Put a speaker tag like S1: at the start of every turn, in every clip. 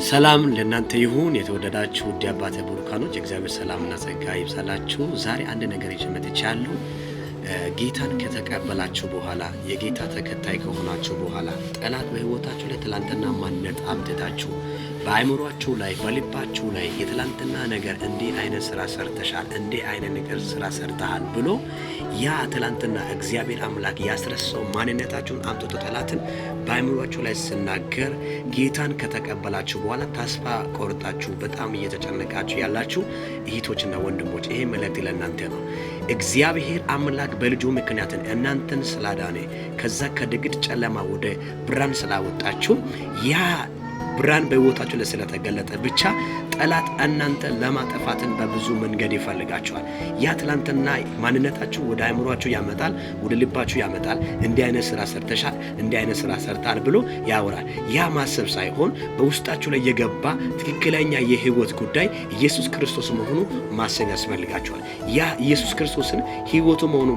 S1: ሰላም ለእናንተ ይሁን። የተወደዳችሁ ውድ አባተ ቡሩካኖች የእግዚአብሔር ሰላምና ጸጋ ይብዛላችሁ። ዛሬ አንድ ነገር ይዤ መጥቻለሁ። ጌታን ከተቀበላችሁ በኋላ፣ የጌታ ተከታይ ከሆናችሁ በኋላ፣ ጠላት በሕይወታችሁ ላይ ትላንትና ማንነት አምጥታችሁ በአእምሯችሁ ላይ፣ በልባችሁ ላይ የትላንትና ነገር እንዲህ አይነት ስራ ሰርተሻል፣ እንዲህ አይነት ነገር ስራ ሰርተሃል ብሎ ያ ትላንትና እግዚአብሔር አምላክ ያስረሳው ማንነታችሁን አምጥቶ ጠላትን በአእምሯችሁ ላይ ስናገር፣ ጌታን ከተቀበላችሁ በኋላ ተስፋ ቆርጣችሁ በጣም እየተጨነቃችሁ ያላችሁ እህቶችና ወንድሞች፣ ይሄ መልእክት ለእናንተ ነው። እግዚአብሔር አምላክ በልጁ ምክንያትን እናንተን ስላዳነ፣ ከዛ ከድቅድቅ ጨለማ ወደ ብርሃን ስላወጣችሁ፣ ያ ብርሃን በሕይወታችሁ ላይ ስለተገለጠ ብቻ ጠላት እናንተ ለማጥፋትን በብዙ መንገድ ይፈልጋችኋል። ያ ትላንትና ማንነታችሁ ወደ አእምሯችሁ ያመጣል፣ ወደ ልባችሁ ያመጣል። እንዲህ አይነት ስራ ሰርተሻል፣ እንዲህ አይነት ስራ ሰርታል ብሎ ያወራል። ያ ማሰብ ሳይሆን በውስጣችሁ ላይ የገባ ትክክለኛ የህይወት ጉዳይ ኢየሱስ ክርስቶስ መሆኑ ማሰብ ያስፈልጋችኋል። ያ ኢየሱስ ክርስቶስን ህይወቱ መሆኑ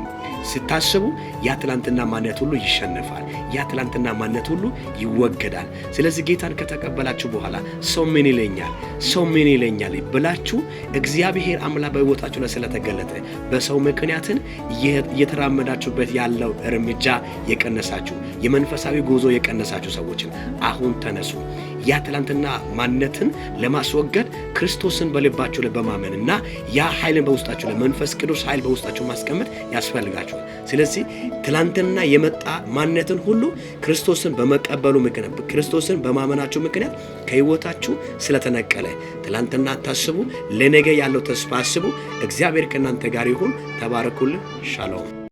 S1: ስታስቡ ያ ትላንትና ማንነት ሁሉ ይሸነፋል። ያ ትላንትና ማንነት ሁሉ ይወገዳል። ስለዚህ ጌታን ከተቀበላችሁ በኋላ ሰው ምን ይለኛል፣ ሰው ምን ይለኛል ብላችሁ እግዚአብሔር አምላክ በሕይወታችሁ ላይ ስለተገለጠ በሰው ምክንያትን እየተራመዳችሁበት ያለው እርምጃ የቀነሳችሁ፣ የመንፈሳዊ ጉዞ የቀነሳችሁ ሰዎችን አሁን ተነሱ። ያ ትላንትና ማንነትን ለማስወገድ ክርስቶስን በልባችሁ ላይ በማመን እና ያ ኃይልን በውስጣችሁ ላይ፣ መንፈስ ቅዱስ ኃይል በውስጣችሁ ማስቀመጥ ያስፈልጋችኋል። ስለዚህ ትላንትና የመጣ ማንነትን ሁሉ ክርስቶስን በመቀበሉ ምክንያት፣ ክርስቶስን በማመናችሁ ምክንያት ከህይወታችሁ ስለተነቀለ ትላንትና አታስቡ፣ ለነገ ያለው ተስፋ አስቡ። እግዚአብሔር ከእናንተ ጋር ይሁን። ተባረኩልን። ሻሎም።